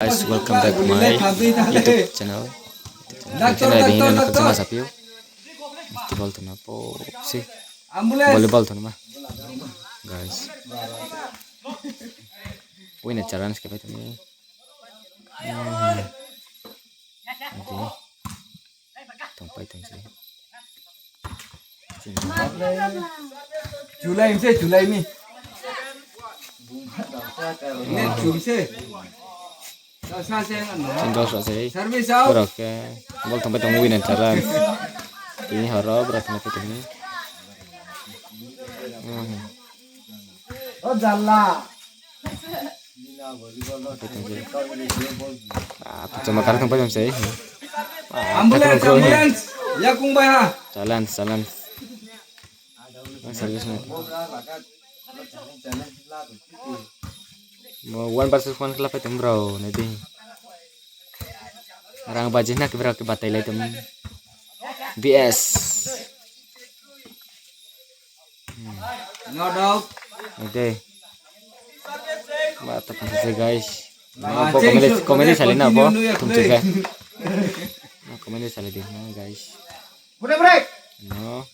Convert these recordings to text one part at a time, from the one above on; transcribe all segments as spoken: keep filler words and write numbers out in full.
Guys, welcome back to my YouTube channel. Channel bini nang khakchangma saphi ou. Volleyball thongnai po se. Volleyball thongnai ma. Guys. Winner challenge khe pai tong mi. Hmm. Ade. Tongpai tong se. July mi se, July mi. Ne June se. Sa se ano. Chini dos se. Service out. Borok khe ball thongpai tong, winner challenge. Tini horo borok thongpai tong. Hmm. O jalla. Ah, chama kar thongpai tong se. Ah, ambulance, ambulance. Yakung bai ha. Challenge, challenge. Ang service na. Mo one versus one khela pai tong bro, nai di. Rang baji na ke bro ke batai lai tong. B S. Hmm. No doubt. Ade. Ba ta pun se guys. No, bo comedy, comedy sali na bo. Thum se ga. No, comedy sali di na guys. Break, break. No.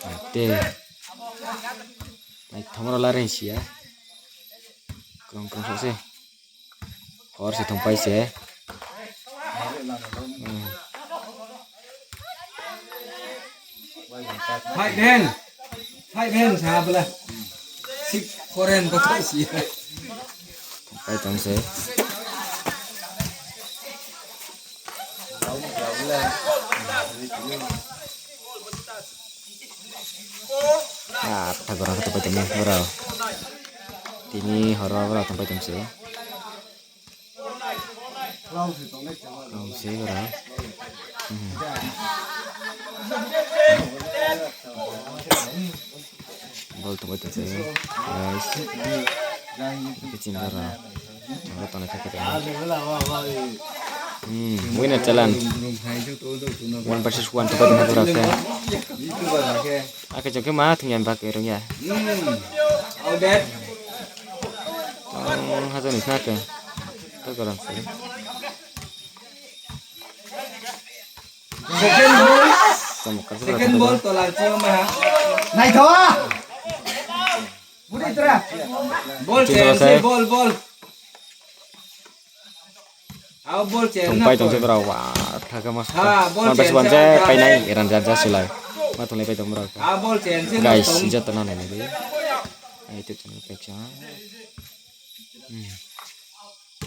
Ade. Nai thomro la ren sia. Krong krong sa se. Hor se thongpai se. Hmm. Five hand. Five hand sa bela. Six, four hand ko thai si. Thongpai tong se. Ah, tha gora khe thongpai tong se bro. Tini horo bro thongpai tong se. Tong se bro. Hmm. Ball thongpai tong se. Guys. Khe chini bro. Ball tongnai khe khe. Hmm, winner challenge. One versus one thongpai tong se bro khe. Akhe chokhe ma thung ya ba ke rung ya. Hmm. All that. Tang hajar ni sna ke. Tha gora se. Second ball. Tamo kar se second ball to lang chio ma ha. Naithaoh. Budi tra. Ball change, ball, ball. Ao ball change. Thongpai tong se bro, wa, tha khe mas. Ha, ball change. One versus one se painai, eran jar jar sulai. Ma thonglai pai tong bro. Ao ball change. Guys, joto no nai nai di. Ang YouTube channel page ha. Hmm.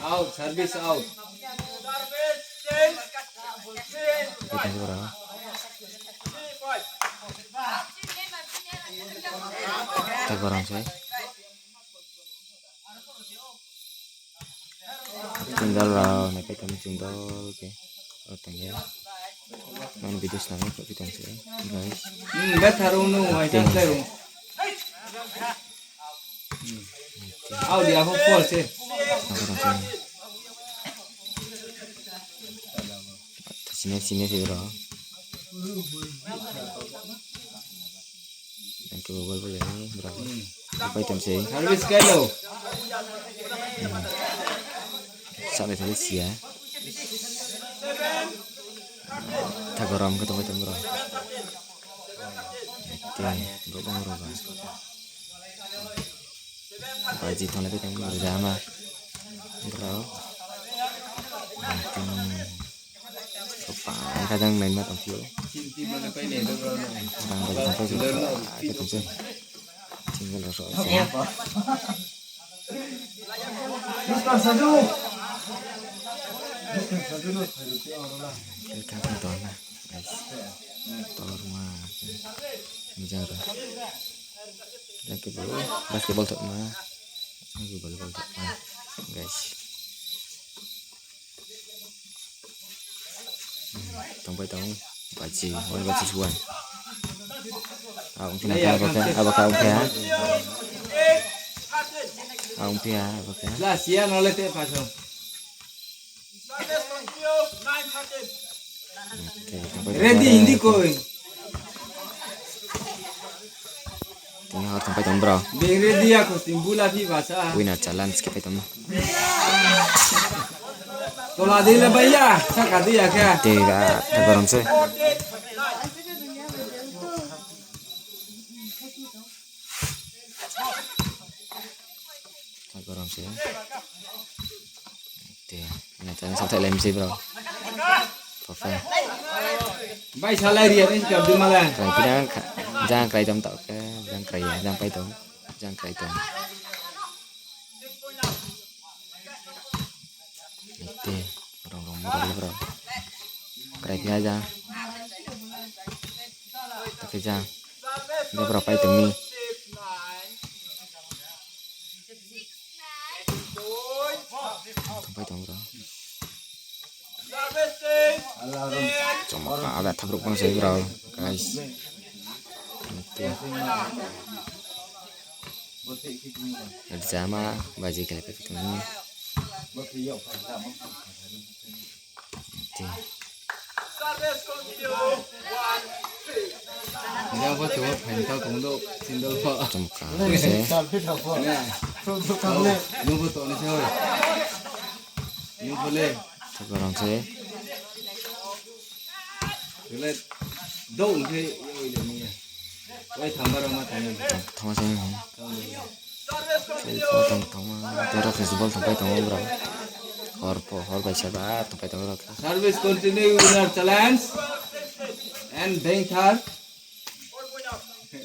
Out, service out. Pai tong se bro. Tha gora se. Chini dol rao nai pai tong mi chini dol khe. O tong ye. Nang video snam ye khe tong se, guys. Hmm, betharo no, ai tong se. Au dia pho pol se. Sini sini se bro. Ang khe bo bol bol ni bro. Pai tong se. Service kai lo. Hmm. Sa le thale sia. Tha gora khe tong pai tong bro. Te, bo bang bro ba. Baji thonglai pai tong bro jama. Bro. Ang khe. Sopa, kadang naima tongphi ou. Kadang baji tongpai se, kadang tongpai se. Single rao so. Mister Saju. Mister Saju no phai rite oro la. Kha kha to na. Guys. Tor ma. Mijang rao. Yang khe bo basketball thok ma. Yang khe volleyball thok ma. Guys. Tongpai tong. Baji, one versus one. Abo khe na, abo khe, abo khe, abo khe ha. Abo khe ha, abo khe ha. La, sia no le te pasang. Ready, hindi koi. Tini hor thang pai tong bro. Bengre dia khosting bula phi basa. Winner challenge khe pai tong. Tola di le baiya, saka di ya khe. Tini ba tha gorom se. Tha gorom se. Te, na channel sa thai lem se bro. Papa. Bai salai ria ni kap di mala. Krai pina kha. Jang krai dam tau khe, jang krai ya, jang pai tong. Jang krai tong. Te, rong rong mura le bro. Krai pina jang. Te jang. Jang bro pai tong ni. Pai tong bro. Chomok ka ada thabruk bang sai bro, guys. Mati. Jama baji kele pe tong ni. Mati. Jang bo chuma phain tau tong do, sindal pho. Chomka se. Nungbo to ni se hoi. Nungbo le. Chomka rong se. Tule do ungse yoi le ni. Oi thamba rama thang. Thama se ni. Tong tong ma, tero festival tong pai tong bro. Hor pho, hor bai saba tong pai tong bro. Service continue, winner challenge. And danger. Oke.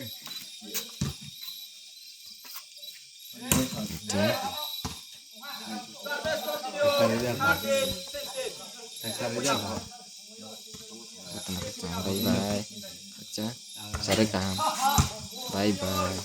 Bye bye. Khakcha. Sari kaham. Bye bye.